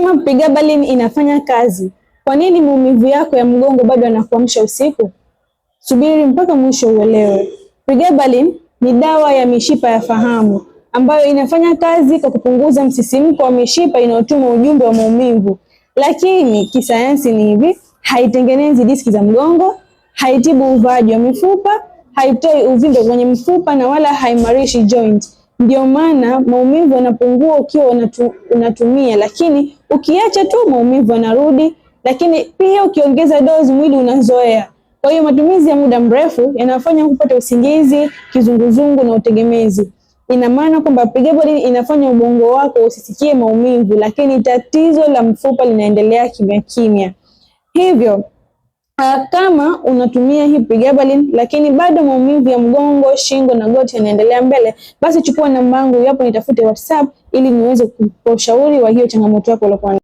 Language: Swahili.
Kama pregabalin inafanya kazi, kwa nini maumivu yako ya mgongo bado yanakuamsha usiku? Subiri mpaka mwisho uelewe. Pregabalin ni dawa ya mishipa ya fahamu ambayo inafanya kazi kwa kupunguza msisimko wa mishipa inayotuma ujumbe wa maumivu, lakini kisayansi ni hivi: haitengenezi diski za mgongo, haitibu uvaaji wa mifupa, haitoi uvimbe kwenye mfupa na wala haimarishi joint. Ndio maana maumivu yanapungua ukiwa unatumia, lakini ukiacha tu maumivu yanarudi. Lakini pia ukiongeza dozi mwili unazoea. Kwa hiyo matumizi ya muda mrefu yanafanya kupata usingizi, kizunguzungu na utegemezi. Ina maana kwamba pregabalin inafanya ubongo wako usisikie maumivu, lakini tatizo la mfupa linaendelea kimya kimya. Hivyo kama unatumia hii pregabalin lakini bado maumivu ya mgongo, shingo na goti yanaendelea mbele, basi chukua namba yangu hapo, nitafute WhatsApp ili niweze kukupa ushauri wa hiyo changamoto yako uliokuwa.